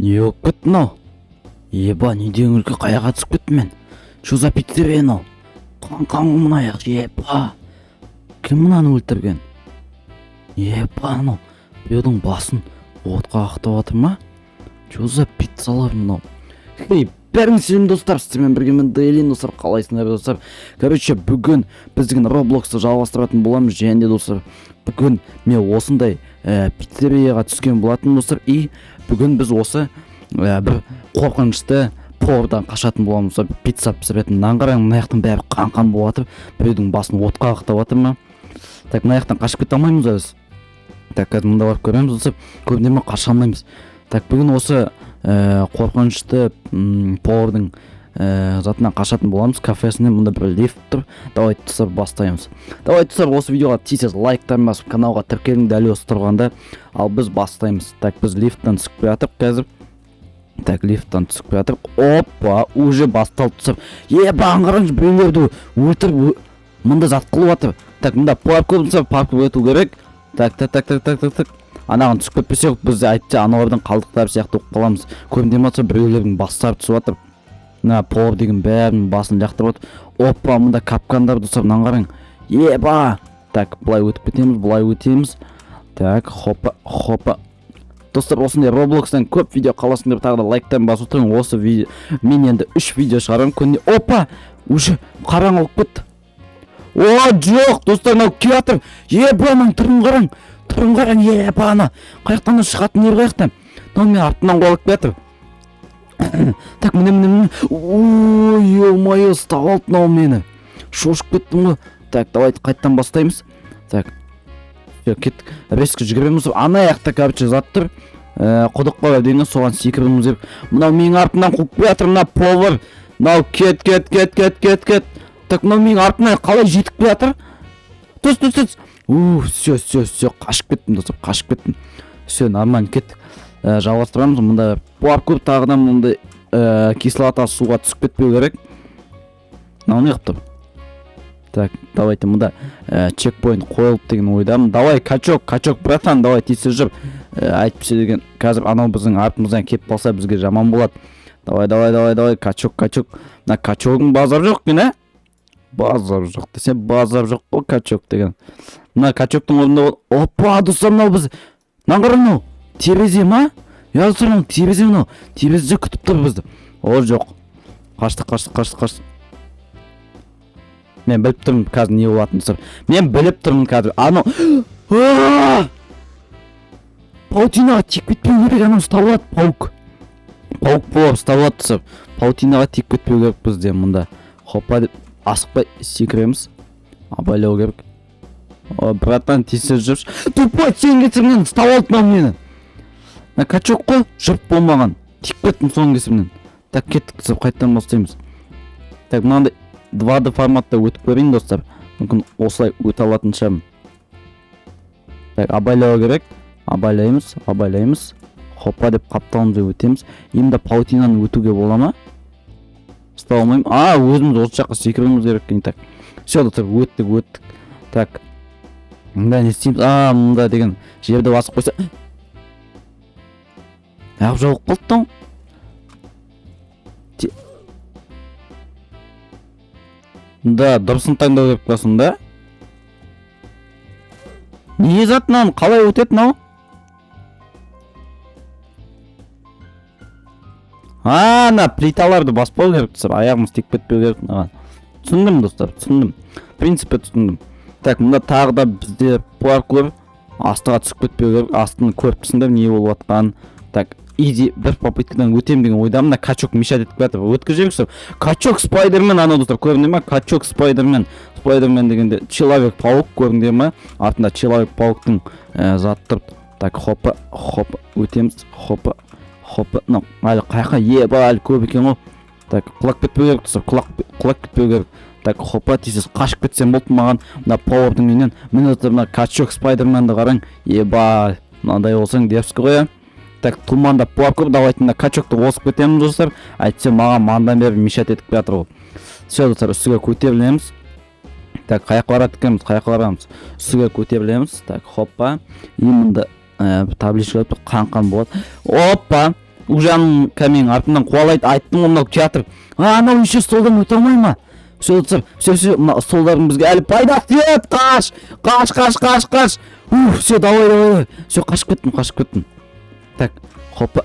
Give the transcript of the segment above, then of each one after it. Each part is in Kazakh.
Не болып кетті мынау? Еба, не деген өлке, қаяққа түсіп кеттім мен? Что за пиццерия мынау? Қан қан ғой мына аяқ. Еба, кім мынаны өлтірген? Еба, анау біреудің басын отқа қақтап жатыр ма? Что за пиццалар мынау? Хей, бәріңіз сәлем, достар! Сіздермен бірге мен, Дейлин. Достар, қалайсыңдар, достар? Короче, бүгін біз деген Роблоксты жалғастыратын боламыз. Және де, достар, бүгін мен осындай пиццерияға түскен болатынмын, достар. И бүгін біз осы бір қорқынышты повардан қашатын боламыз, достар, пицца пісіретін. Мынаны қараң, мына жақтың бәрі қан қан болып жатыр, біреудің басын отқа қақтап жатыр ма? Так, мына жақтан қашып кете алмаймыз ба біз? Так, қазір мында барып көреміз, достар. Көрдіңдер ме, қаша алмаймыз. Так, бүгін осы қорқынышты повардың затынан қашатын боламыз, кафесінен. Мында бір лифт тұр. Давайте, достар, бастаймыз. Давайте, достар, осы видеоға тез тез лайктарын басып, каналға тіркелің дәл осы тұрғанда. Ал біз бастаймыз. Так, біз лифттен түсіп келе жатырмық қазір. Так, лифттен түсіп келе жатырмық. Опа, уже басталды, достар. Еба, қараңызшы, біреулерді өлтіріп, мында зат қылып жатыр. Так, мында паркур, достар, паркур өту керек. Так, так, так, так, так, так, так. Анаған түсіп кетпесек, біз әйтпесе аналардың қалдықтары сияқты болып қаламыз. Көрдіңдер ма, достар, біреулердің бастары түсіп жатыр. Мына повар деген бәрінің басын лақтырып жатыр. Опа, мында капкандар, достар, мынаны қараң. Еба, так, былай өтіп кетеміз, былай өтеміз. Так, хопа, хопа. Достар, осындай Роблокстан көп видео қаласыңдар, тағы да лайктан басып отырыңдар. Осы видео мен енді үш видео шығарамын күніне. Опа, уже қараңғы болып кетті. О, жоқ, достар, мынау келе жатыр. Еба, мынаның түрін қараң, түрін қараң. Еба, ана қай жақтан шығатын жер қай жақтан? Мынау менің артымнан қуалап келе жатыр. Так, міне, міне, міне. Ой, ё-моё, ұстап алды мынау мені, шошып кеттім ғой. Так, давайте қайтадан бастаймыз. Так, все, кеттік, резко жүгіреміз. Ана жақта, короче, зат тұр, құдық бар деген, соған секіруіміз керек. Мынау менің артымнан қуып келе жатыр, мына повар мынау. Кет, кет, кет, кет, кет, кет. Так, мынау менің артымнан қалай жетіп келе жатыр? Түс, түс, түс! Уф, все, все, все, қашып кеттім, достар, қашып кеттім. Все нормально, кеттік. Жалғастырамыз. Мында паркур тағы да. Мындай кислота суға түсіп кетпеу керек. Мынау не қылып тұр? Так, давайте, мында чекпоинт қойылды деген ойдамын. Давай, качок, качок, братан, давай, тез жүр. Әйтпесе деген қазір анау біздің артымыздан келіп қалса, бізге жаман болады. Давай, давай, давай, давай, качок, качок. Мына качогың базар жоқ екен, ә? Базар жоқ десе, базар жоқ қой качок деген. Мына качоктың орнында опа, достар, мынау біз, мынаны қара, мынау терезе ма? Иә, достар, мынау терезе, мынау терезе күтіп тұр бізді. О, жоқ, қаштық, қаштық, қаштық, қаштық. Мен біліп тұрмын қазір не болатынын, достар, мен біліп тұрмын қазір. Анау Аа! Паутинаға тиіп кетпеу керек, анау ұстап алады, паук, паук болып ұстап алады. Достар, паутинаға тиіп кетпеу керек бізде. Мында хопа деп асықпай секіреміз, абайлау керек. О, братан, тез жүрші. Тупой, сен кесірінен ұстап алды мынау мені. Мына качок қой, жұрт болмаған, тиіп кеттім соның кесірінен. Так, кеттік, достар, қайтадан бастаймыз. Так, мынандай 2D форматта өтіп көрейін, достар, мүмкін, осылай өте алатын шығармын. Так, абайлау керек, абайлаймыз, абайлаймыз. Хопа деп қапталымызға өтеміз. Енді паутинаны өтуге бола ма? Ұстап алмаймын. А, өзіміз осы жаққа секіруіміз керек екен. Так, все, достар, өттік, өттік. Так, мында не істейміз? А, мында деген жерді басып қойса, неғып жабылып қалды мынау? Да, дұрысын таңдау керек па сонда? Не зат мынаны қалай өтеді мынау? А, ана плиталарды баспау керек, достар, аяғымыз тиіп кетпеу керек мынаған. Түсіндім, достар, түсіндім, в принципе, түсіндім. Так, мында тағы да бізде паркур, астыға түсіп кетпеу керек. Астын көріп тұрсыңдар не болып жатқанын. Так, изи, бір попыткадан өтемін деген ойдамын. Мына качок мешать етіп жатыр, өткізіп жіберіңізші. Качок спайдермен анау, достар, көрдіңдер ма? Качок спайдермен. Спайдермен дегенде человек паук, көрдіңдер ма? Артында человек пауктың заты тұр. Так, хопа, хопа, өтеміз, хопа, хопа. Мынау әлі қай жаққа? Еба, әлі көп екен ғой. Так, құлап кетпеу керек, достар, құлап кетпеу керек. Так, хопа, тез тез қашып кетсем болды маған мына повардың үйінен. Міне, достар, мына качок спайдерменді қараң. Еба, мынандай болсаң, дерзкий ғой, иә. Так, туманда паркур. Давайте мына качокты озып кетеміз, достар, әйтпесе маған мандан бері мешать етіп келе жатыр ғой. Все, достар, үстіге көтерілеміз. Так, қай жаққа барады екенбіз? Қай жаққа барамыз? Үстіге көтерілеміз. Так, хоппа. И мында табличка тұр, қан қан болады. Опа. Уже аның менің артымнан қуалайды, айттым ғой, мынау театр. А, анау еще столдан өте алмай ма? Все, достар, все, все, мына столдардың бізге әлі пайдасы тиеді. Қаш, қаш, қаш, қаш, қаш. Уф, все, давай, давай, давай, все, қашып кеттім, қашып кеттім. Так, хопа,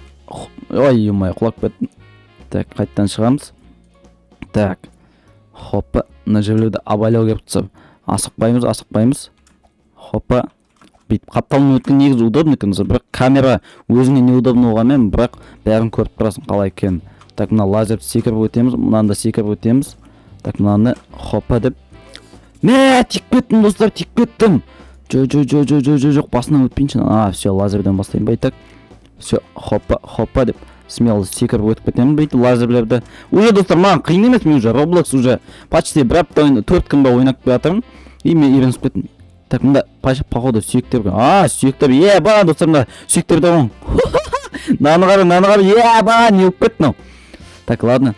ой, ё, құлап кеттім. Так, қайтадан шығамыз. Так, хопа, мына жерлерді абайлау керек, достар. Асықпаймыз, асықпаймыз. Хопа, бүйтіп қапталмен өткен негізі удобно екен, достар. Бірақ камера өзіңе неудобно болғанмен, бірақ бәрін көріп тұрасың қалай екенін. Так, мына лазерді секіріп өтеміз, мынаны да секіріп өтеміз. Так, мынаны хопа деп, мә, тиіп кеттім, достар, тиіп кеттім. Жо, жо, жо, жо, жо, жо, жоқ, басынан өтпейінші. А, все, лазерден бастайын ба? Так, все, хопа, хопа деп смело секіріп өтіп кетемін бүйтіп лазерлерді. Уже, достар, маған қиын емес. Мен уже Роблокс уже почти бір апта, 4 күн ба ойнап келе жатырмын и мен үйреніп кеттім. Так, мында походу сүйектер. А, сүйектер, еба, достар, мында сүйектер де ғой. Мынаны қара, мынаны қара, еба, не болып кетті мынау? Так, ладно.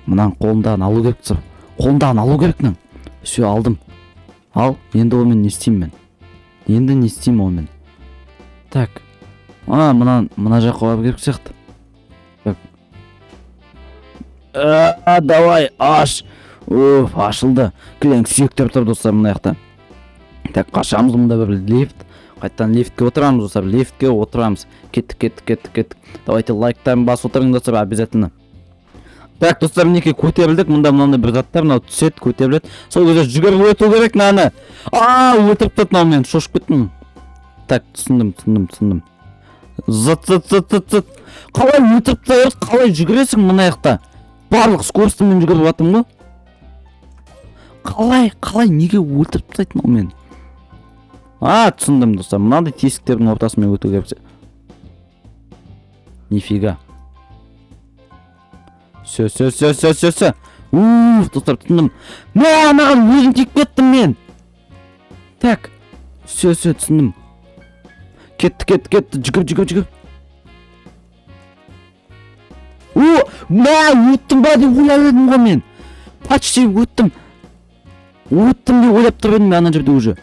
Мынаның қолындағын алу керек, достар, қолындағын алу керек мынаның. Все, алдым. Ал енді онымен не істеймін мен? Енді не істеймін онымен? Так, а, мынаны мына жаққа бару керек сияқты. Так, а, давай, аш. Уф, ашылды. Кілең сүйектер тұр, достар, мына жақта. Так, қашамыз. Мында бір лифт. Қайтадан лифтке отырамыз, достар, лифтке отырамыз. Кеттік, кеттік, кеттік, кеттік. Давайте, лайктарын басып отырыңыз, достар, обязательно. Так, достар, мінекей, көтерілдік. Мында мынандай бір заттар, мынау түседі, көтеріледі. Сол кезде жүгіріп өту керек мынаны. А, өлтіріп тастады мынау мені, шошып кеттім. Так, түсіндім, түсіндім, түсіндім. Зыт, зыт, зыт, зыт, зыт. Қалай өлтіріп тастай, қалай жүгіресің мына жақта? Барлық скоростьмен жүгіріп жатырмын ғой. Қалай, қалай, неге өлтіріп тастайды мынау мені? А, түсіндім, достар, мынандай тесіктердің ортасымен өту керек. Нифига. Все, все, все, все, все, все. Уф, достар, түсіндім. Мә, маған өзім тиіп кеттім мен. Так, все, все, түсіндім. Кетті, кетті, кетті. Жүгір, жүгір, жүгір. О, мә, өттім ба деп ойлап едім ғой мен. Почти өттім. Өттім деп ойлап тұр едім мен ана жерде уже.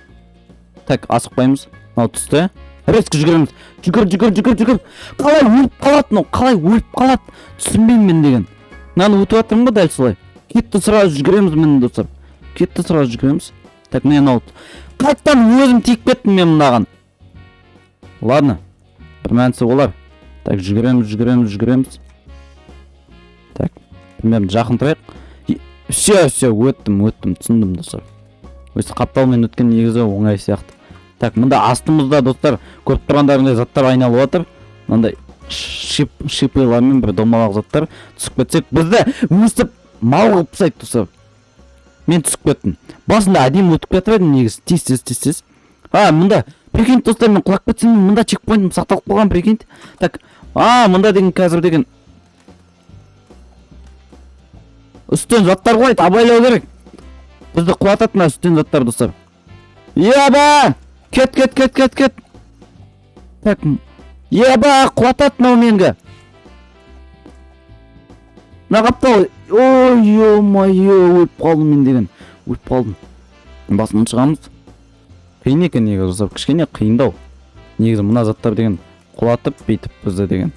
Так, асықпаймыз. Мынау түсті. Резко жүгіреміз. Жүгір, жүгір, жүгір, жүгір. Қалай өліп қалады мынау? Қалай өліп қалады? Түсінбеймін мен деген. Мынаны өтіп жатырмын ғой дәл солай. Кетті, сразу жүгіреміз, міне, достар. Кетті, сразу жүгіреміз. Так, міне, мынау. Қайтадан өзім тиіп кеттім мен мынаған. Ладно. Бір мәнісі болар. Так, жүгіреміз, жүгіреміз, жүгіреміз. Так, примерно жақын тұрайық. Все, все, өттім, өттім, түсіндім, достар. Өстіп қапталмен өткен негізі оңай сияқты. Так, мында астымызда, достар, көріп тұрғандарыңдай, заттар айналып жатыр. Мынандай шипылармен бір домалақ заттар. Түсіп кетсек, бізді өстіп мал қылып тастайды, достар. Мен түсіп кеттім. Басында әдемі өтіп кетіп едім негізі, тез, тез, тез, тез. А, мында, прикинь, достар, мен құлап кетсем, мында чекпоинтім сақталып қалған, прикинь. Так, а, мында деген қазір деген үстен заттар құлайды, абайлау керек. Бізді құлатады мына үстен заттар, достар. Еба! Кет, кет, кет, кет, кет. Так, еба, құлатады мынау менгі. Мына қаптал. Ой, ё-моё, өліп қалдым мен деген. Өліп қалдым. Басынан шығамыз. Қиын екен негізі, достар, кішкене қиындау. Негізі мына заттар деген құлатып бүйтіп бізді деген.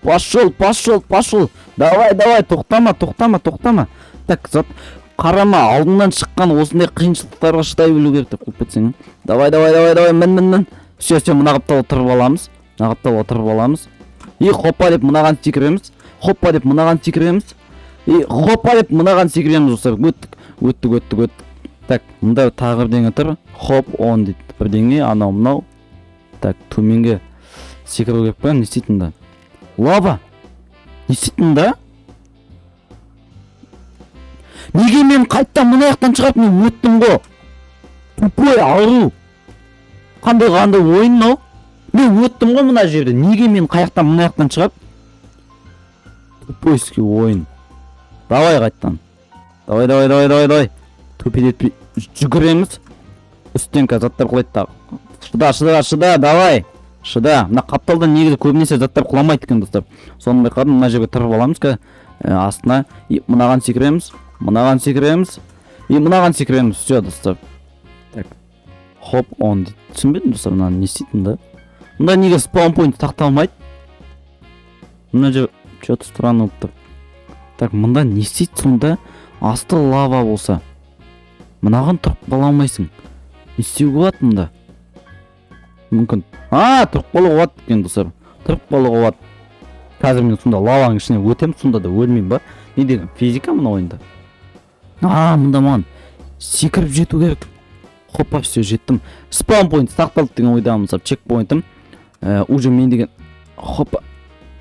Пошел, пошел, пошел. Давай, давай, тоқтама, тоқтама, тоқтама. Так, зат қарама, алдыңнан шыққан осындай қиыншылықтарға шыдай білу керек деп қуып кетсең. Давай, давай, давай, давай, мін, мін, мін. Все, все, мына қапталға отырып аламыз. Мына қапталға отырып аламыз. И хоппа деп мынаған секіреміз. Хоппа деп мынаған секіреміз. И хоппа деп мынаған секіреміз, достар. Өттік, өттік, өттік, өттік. Так, мында тағы бірдеңе тұр. Хоп, он дейді. Бірдеңе, анау мынау. Так, төменге секіру керек па? Не істейді мында? Лава. Не істейді мында? Неге мен қайтадан мына жақтан шығарып, мен өттім ғой? Тупой ауру. Қандай, қандай ойын мынау? Мен өттім ғой мына жерде. Неге мен қаяқтан мына жақтан шығарып? Тупойский ойын. Давай қайтадан. Давай, давай, давай, давай, давай. Төпелетпей жүгіреміз. Үстен қазір заттар құлайды тағы. Шыда, шыда, шыда, давай. Шыда. Мына қапталдан негізі көбінесе заттар құламайды екен, достар. Соны байқадым. Мына жерге тұрып аламыз қазір. Астына и мынаған секіреміз. Мынаған секіреміз. И мынаған секіреміз. Все, достар. Так. Хоп, он дейді. Түсінбедім, достар, мынаны не істейтін да? Мында неге спаун поинт сақталмайды? Мына жер че-то странно болып тұр. Так, мында не істейді сонда? Асты лава болса, мынаған тұрып қала алмайсың. Не істеуге болады мында? Мүмкін, а, тұрып қалуға болады екен, достар, тұрып қалуға болады. Қазір мен сонда лаваның ішіне өтемін, сонда да өлмеймін ба? Не деген физика мына ойында? А, мында маған секіріп жету керек. Хопа, все, жеттім. Спаун поинт сақталды деген ойдамын. Мысалы, чекпоинтім уже мен деген, хопа,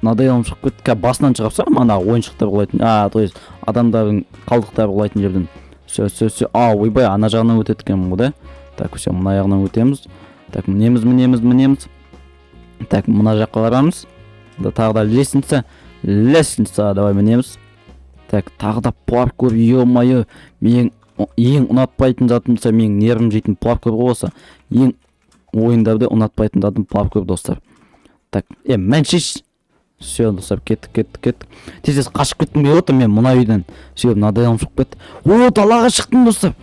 мынадай шығып кетті. Қазір басынан шығып тастағанмын ана ойыншықтар құлайтын, а, то есть адамдардың қалдықтары құлайтын жерден. Все, все, все. А, ойбай, ана жағынан өтеді екенмін ғой да. Так, все, мына жағынан өтеміз. Так, мінеміз, мінеміз, мінеміз. Так, мына жаққа барамыз да, тағы да лестница, лестница. Давай, мінеміз. Так, тағы да паркур. Ё-моё, менің ең ұнатпайтын затым, достар, менің нервім жейтін паркур ғой осы. Ең ойындарда ұнатпайтын затым паркур, достар. Так, е, мінші. Все, достар, кеттік, кеттік, кеттік. Тез, тез қашып кеткім келіп отыр мен мына үйден, себебі мынадай шығып кетті. О, далаға шықтым, достар,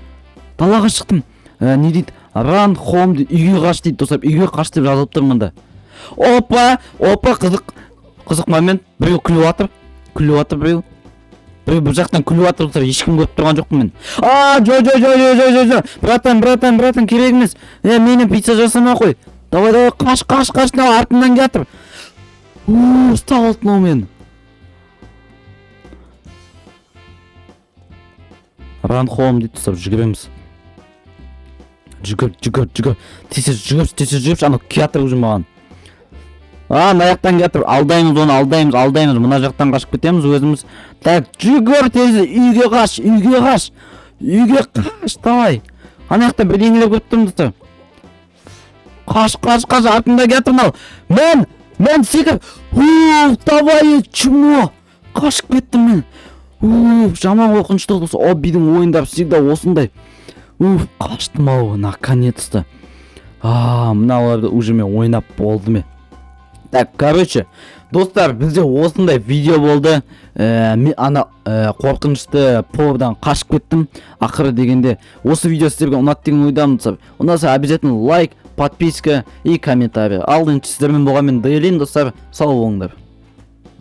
далаға шықтым. Не дейді? Run home дейді, үйге қаш дейді, достар, үйге қаш деп жазылып тұр мында. Опа, опа, қызық, қызық момент. Біреу күліп жатыр, күліп жатыр біреу, біреу бір жақтан күліп жатыр, достар. Ешкім көріп тұрған жоқпын мен. А, жо, жо, жо, жо, жо, жо, жо, братан, братан, братан, керек емес. Е, менен пицца жасамай ақ қой. Давай, давай, қаш, қаш, қаш, мынау артымнан келатыр. У, ұстап алды мынау мені. Run home дейді, достар. Жүгіреміз. Жүгір, жүгір, жүгір, тез, тез жүгір, тез, тез жүгірші. Анау келатыр уже маған. А, мына жақтан келатыр. Алдаймыз оны, алдаймыз, алдаймыз. Мына жақтан қашып кетеміз өзіміз. Так, жүгір тез, үйге қаш, үйге қаш, үйге қаш. Давай, ана жақта бірдеңелер көріп тұрмын, достар. Қаш, қаш, қаш, артымда келатыр мынау. Мін, мін, секір. Уф, давай, чмо, қашып кеттім мен. Уф, жаман қорқынышты, достар. Оббидің ойындары всегда осындай. Уф, қаштым ау, наконец-то. А, мыналарды уже мен ойнап болдым мен. Так, короче, достар, бізде осындай видео болды. Мен ана қорқынышты повардан қашып кеттім ақыры дегенде. Осы видео сіздерге ұнады деген ойдамын, достар. Ұнаса, обязательно лайк, подписка и комментарий. Ал енді сіздермен болған мен, Дейлин, достар. Сау болыңдар.